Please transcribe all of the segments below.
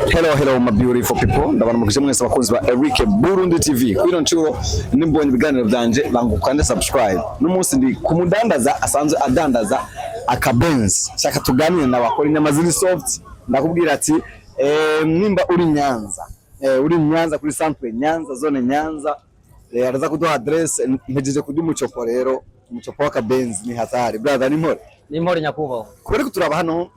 Hello, hello, my beautiful people. Ndabaramukije mwese abakunzi ba Eric Burundi TV. Kwino ncuro nimbonye ibiganiro byanje, banguka subscribe. N'umunsi ndi kumudandaza asanzwe adandaza akabenzi. Shaka tuganire nawe, akora inyama ziri soft. Ndakubwira ati nimba uri Nyanza, uri Nyanza kuri centre Nyanza, zone Nyanza, araza kuduha adresse. Mpejeje kurya umucopo rero, umucopo w'akabenzi ni hatari. Brother, ni mpore? Ni mpore, nyakubahwa. Kubera ko turaba hano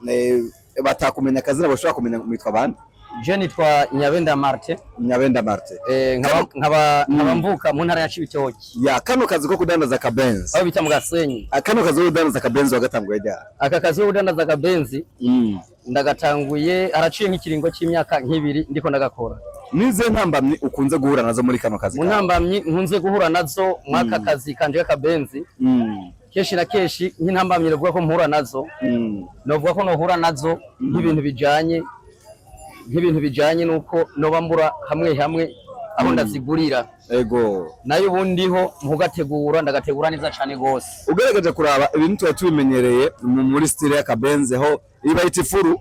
batakumenya akazina, bashobora kumenya mwitwa bande? Je nitwa Nyabenda Martin. Nyabenda Martin. Nkaba mvuka mu ntara ya Cibitoke. Ya, kano kazi ko kudandaza akabenzi. Aho bita mu Gasenyi. Ah, kano kazi ko kudandaza akabenzi wagatanguye ryari? Aka kazi ko kudandaza akabenzi ndagatanguye haraciye nk'ikiringo c'imyaka nk'ibiri ndiko ndagakora. Nize ntambamyi ukunze guhura nazo muri kano kazi Mu kawe? ntambamyi nkunze guhura nazo mwaka kazi kanje k'akabenzi, kenshi na kenshi nk'intambamyi novuga ko mpura nazo, novuga ko nohura nazo nk'ibintu bijanye nuko noba mbura hamwe hamwe aho ndazigurira. Nayo ubundiho nkugategura, ndagategura neza cane gose. Ugaragaje kuraba ibintu tuba tubimenyereye muri style y'akabenzi, ho iba yita ifuru,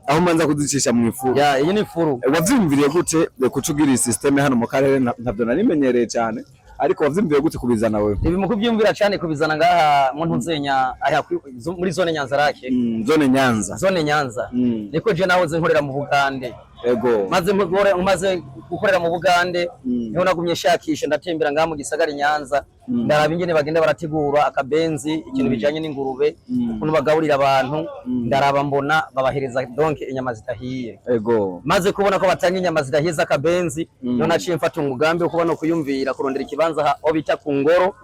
aho umanza kuzicisha mu ifuru. Ya, iyi ni ifuru. Wavyiyumviriye gute kuca ugira iyi système hano mu karere? Ntabyo narimenyereye cyane, ariko wavyiyumviriye gute kubizana wewe? Ibi mu kubyumvira cane kubizana ngaha mu ntuzenya aha muri zone Nyanzarake. Zone Nyanza. Zone Nyanza. Niko je nahoze nkorera mu Bugande. Maze gukorera mu Bugande, niho nagumye nshakisha, ndatembera ngaha mu gisagara i Nyanza, ndaraba ingene bagenda barategura akabenzi, ikintu bijanye n'ingurube, ukuntu bagaburira abantu. Ndaraba mbona babahereza donc inyama zidahiye. Maze kubona ko batanga inyama zidahiye z'akabenzi, niho naciye mfata umugambi wo kuba no kuyumvira kurondera ikibanza aho bita ku Ngoro.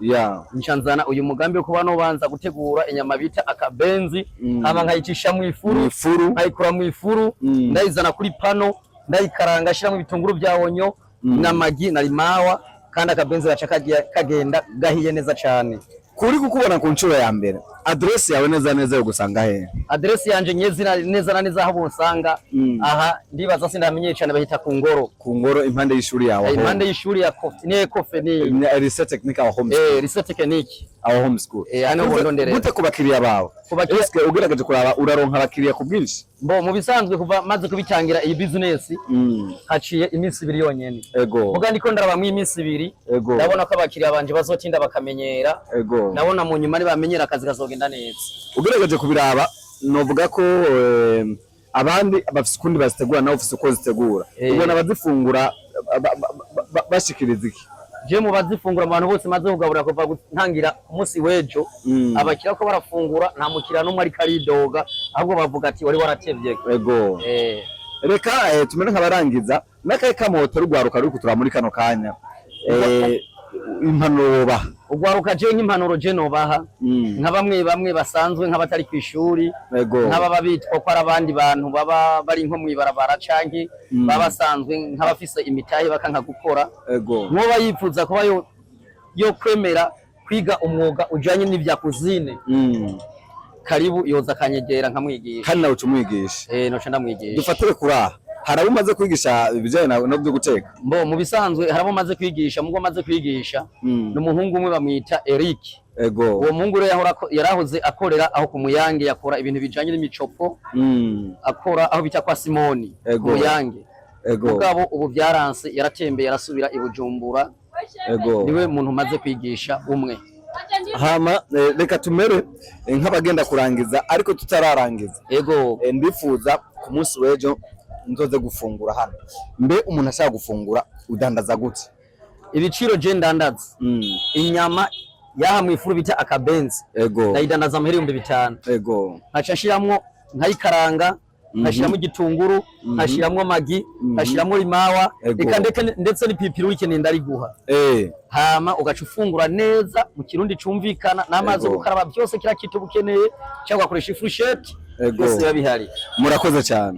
Nca nzana uyu mugambi wo kuba nobanza gutegura inyama bita akabenzi, hama nkayicisha mu ifuru, mu ifuru, nkayikura mu ifuru, ndayizana kuri pano, ndayikaranga, shiramo ibitunguru bya oignon n'amagi na limawa, kandi akabenzi gaca kagenda gahiye neza cane. Kuri kukubona ku nshuro ya mbere, adresse yawe neza neza yo gusanga hehe? Adresse yanje nyezina neza na neza aho bonsanga, aha ndibaza sindamenyeye cane, bahita ku Ngoro. Ku Ngoro, impande y'ishuri yawe aho. Impande y'ishuri ya Kofe, ni Ekofe ni Lycée Technique, aho home school. Lycée Technique. Aho home school. Hano bondonderera. Gute ku bakiriya bawe? Ku bakiriya- Eske ugerageje kuraba, uraronka abakiriya ku bwinshi? Bo, mu bisanzwe kuva maze kubitangira iyi business, haciye iminsi 2 yonyene. Muga ndiko ndaraba mu iminsi 2, ndabona ko abakiriya banje bazotinda bakamenyera. Ndabona mu nyuma nibamenyera akazi kazogenda neza. Ugerageje kubiraba, novuga ko abandi bafise ukundi bazitegura, nawe ufise uko zitegura. Ubona abazifungura bashikiriza iki? Je mu bazifungura, mu bantu bose maze kugaburira kuva gutangira ku munsi w'ejo, abakiriya ko barafungura, nta mukiriya n'umwe ariko aridoga, ahubwo bavuga ati wari waratevye. Reka tumere nk'abarangiza. N'akahe kamoto rugwaruka ruri kutura muri kano kanya, impanuro wobaha? Ugwaruka, je nk'impanuro je nobaha, nka bamwe bamwe basanzwe nk'abatari kw'ishuri, nk'ababa bitwa ko ari abandi bantu baba bari nko mw'ibarabara canke baba basanzwe nk'abafise imitahe bakanka gukora, nkuba yifuza kuba yo kwemera kwiga umwuga ujanye n'ivya cuisine, karibu, yoza akanyegera nkamwigisha. Kandi nawe uca umwigisha? Eh, noca ndamwigisha. Dufatire kuri aha, hari abo umaze kwigisha ibijyanye no byo guteka? Mbo mu bisanzwe hari abo maze kwigisha, mubwo maze kwigisha ni umuhungu umwe bamwita Eric. Uwo muhungu rero yarahoze akorera aho ku Muyange, yakora ibintu bijanye n'imicopo, akora aho bita kwa Simoni ku Muyange. Mugabo ubu byaranse, yaratembeye, arasubira i Bujumbura. Niwe muntu umaze kwigisha umwe. Hama reka tumere nk'abagenda kurangiza, ariko tutararangiza. Ndifuza ku munsi w'ejo nzoze gufungura hano. Mbe umuntu ashaka gufungura, udandaza gute? Ibiciro je ndandaza inyama yaha mu ifuru bita akabenzi, ndayidandaza amahera 5000. Nkaca nshiramwo, nkayikaranga, nkashiramwo igitunguru, nkashiramwo amagi, nkashiramwo limawa, reka ndeke ndetse n'ipipiri uyikeneye ndariguha. Hama ugaca ufungura neza mu Kirundi cumvikana, n'amazi yo gukaraba, byose kila kitu uba ukeneye, cyangwa ugakoresha ifurusheti, byose biba bihari. Murakoze cyane.